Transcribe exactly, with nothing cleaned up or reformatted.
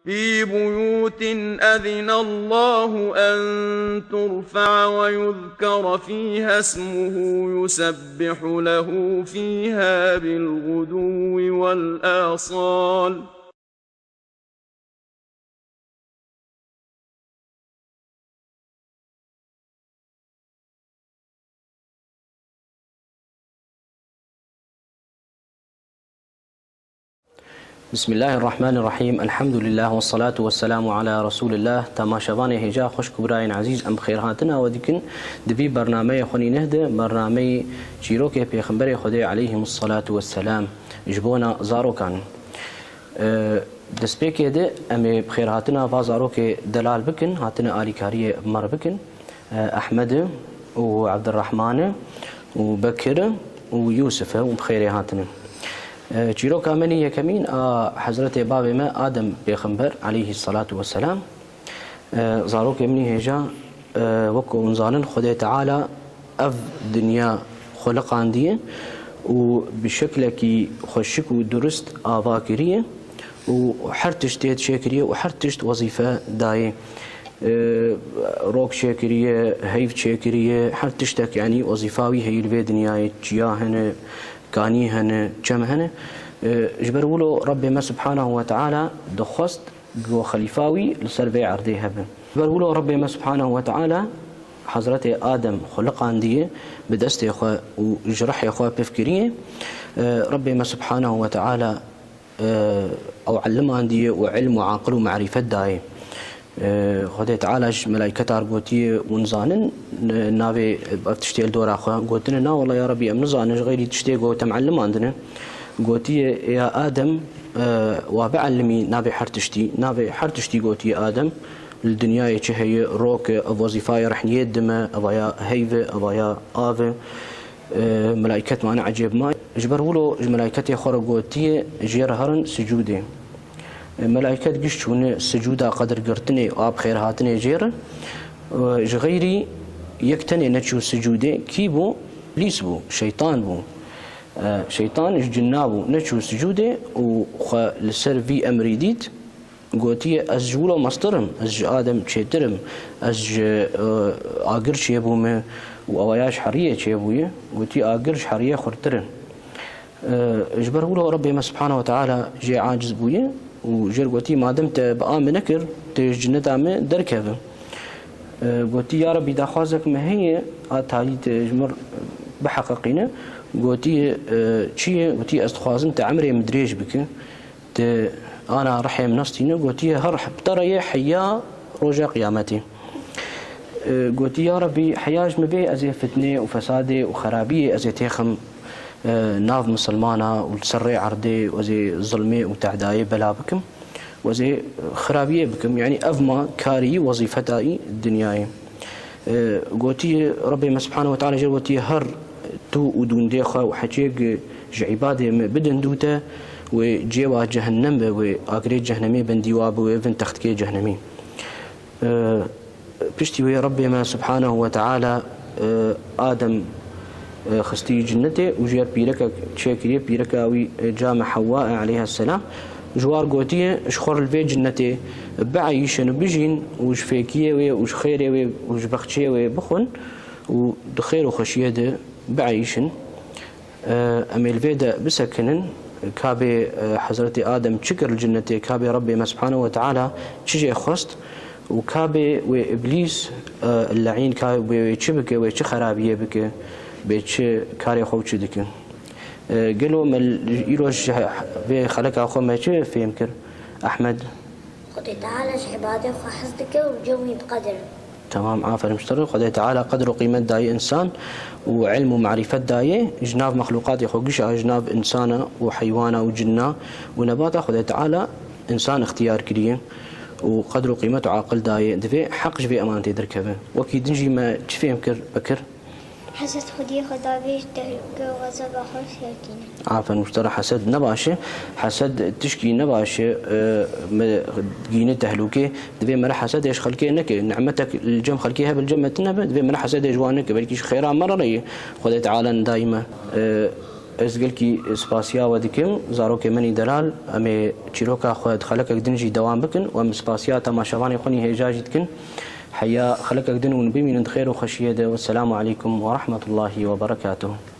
في بيوت أذن الله أن ترفع ويذكر فيها اسمه يسبح له فيها بالغدو والآصال. بسم الله الرحمن الرحيم. الحمد لله والصلاة والسلام على رسول الله. Temaşevanê hêja xweş ku birayên ezîz, em xêrhatina we dikin di vî bernameyê xwe nîneh de, bernameyê çîrokê pêxemberê Xwedê aleyhimus salatu vesselam ji bona zarokan. E, destpêkê de em ê bi xêrhatina va zarokê delal bikin, hatine alîkariyê bi me re bikin. E, Ehmed û Ebdirrehman û Bekir û Yûsif e û bi xêrê hatine. E, çîroka me nî yekemîn a Hezretê bavê me Adem pêxember aleyhî salatu vesselam. E, zarokê min î hêja, e, wek ku hûn zanin, Xwedê Teala ev dinya xuliqandiye û bi şeklekî xweşik û durist ava kiriye û her tişt tê çêkiriye û her tişt wezîfe dayê. E, rok çêkiriye, heyv çêkiriye, her tiştek, yanî wezîfa wî heye li vê dinyayê, çiya hene, kanî hene, çem hene. E, ji ber wilo Rebbê me Subhanehu ve Teala dixwest ku xelîfa wî li ser vê erdê hebe. Ji ber wilo Rebbê me Subhanehu ve Teala Hezretê Adem xuliqandiye, bi destê xwe û ji rihê xwe pif kiriye. E, Rebbê me Subhanehu ve Teala, e, ew elimandiye û ilm û aqil û marîfet dayê. E, Xwedê Teala ji melayketa re gotiye, hûn zanin, e, navê ev tiştê li dora xwe? Gotine, na wela ya Rebî, em nizanin, ji xeyrî tiştê ku te me elimandine. Gotiye, ya Adem, e, wa biellimî navê her tiştî. Navê her tiştî gotiye Adem. Li dinyayê çi heye, rok e, ev wezîfaya rehniyê dime, ev ya heyv e, ev ya av e. E, melaiket wana ecêb ma. Ji ber wilo ji melaiketê xwe re gotiye, jê re herin sicûdê. E, melaiket giş çûne sicûda qedirgirtinê û ab xêrhatinê jê re. E, ji xeyrî yek tenê neçû sicûdê. Kî bû? Îblîs bû, şeytan bû. E, şeytan ji cinna bû, neçû sicûdê û xwe li ser vî emrî dît. Gotiye, ez ji wilo mestir im, ez ji Adem çêtir im, ez ji, e, agir çêbûme û ew ya ji heriyê çêbûye. Gotiye, agir ji heriyê xurtir e. E, ji ber wilo Rebbê me Subhanehu ve Teala jê aciz bûye û jê re gotiye, madem te bi a min nekir, tu ji cinneta min derkeve. E, gotiye, ya Rebbî, daxwazek min heye, a tayî tu ji min re biheqeqîne. Gotiye, e, çi ye? Gotiye, ez dixwazim tu emrê min dirêj bike. Di ana rihê min nestîne, gotiye, her bi te re ye heya roja qiyametê. E, gotiye, ya Rebî, heya ji min bê, ez ê fitnê û fesadê û xerabiyê ez ê têxim, e, nav misilmana û li ser rê erdê û ez ê zilmê û tehdayê bela bikim û ez ê xerabiyê bikim. Yanî ev ma karî wezîfeta î dinyayê. E, gotiye, Rebbê me Subhanehu ve Teala jê gotiye, her tu û dûndê xwe û heçêk ji îbadê me bidin dû te, wê cê wa cehennem be, wê agirê cehennemê bendî wa be, wê vin textikê cehennemî. E, piştî wê Rebbê me Subhanehu ve Teala, e, Adem, e, xistî cinnetê û jê re pîrekek çêkiriye, pîreka wî, e, came Hewwa e aleyhesselam. Ji war gotiye, ji xwe re li vê cinnetê bieyîşin û bijîn û ji fêkiyê wê û ji xêrê wê û ji bexçeyê wê bixwin û di xêr û xweşiyê de bieyîşin. E, em ê li vê de bisekinin, ka bê, e, Hezretê Adem çi kir li cinnetê, ka bê Rebbê me Subhanehu ve Teala çi jê xwest û ka bê wê Îblîs, e, leîn, ka bê wê çi bike, wê çi xerabiyê bike, bê çi karê xwe û çi dike. E, gelo me l-, îro ji vê xeleka xwe me çi fêm kir, Ehmed? Xwedê Teala ji îbadê xwe hez dike û cem wî bi qedir in. Temam, aferin ji te re. Xwedê Teala qedir û qîmet dayê însan û ilm û marîfet dayê ji nav mexlûqatê xwe gişa, ji nav însana û heywana û cinna û nebata Xwedê Teala însan îxtiyar kiriye û qedir û qîmet û aqil dayê. Divê heq ji vê emanetê derkeve. Wekî din jî me çi fêm kir, Bekir? Hesed xwediyê xwe davêj, tehlûke û xezeba xwe fêrtîne. Aferin, ji te re hesed ne baş e. Hesed tişkî ne baş e, e, me gîne tehlûkê. Divê mere hesedê ji xelkê neke. Nimetek li cem xelkê hebe, li cem me tune be, divê mere hesedê ji wan neke. Belkî ji xêra me re ye Xwedê Teala nidayî me. E, Ez gelkî spasiya we dikim, zarokê min î delal. Em ê çîroka xwe di xelekek din jî dewam bikin û em spasiya temaşevanê xwe nî hêja jî dikin. Heya xelekek din hûn bimînin di xêr û xweşiyê de. Wesselamu aleykum ve rahmetullahi ve berekatuhu.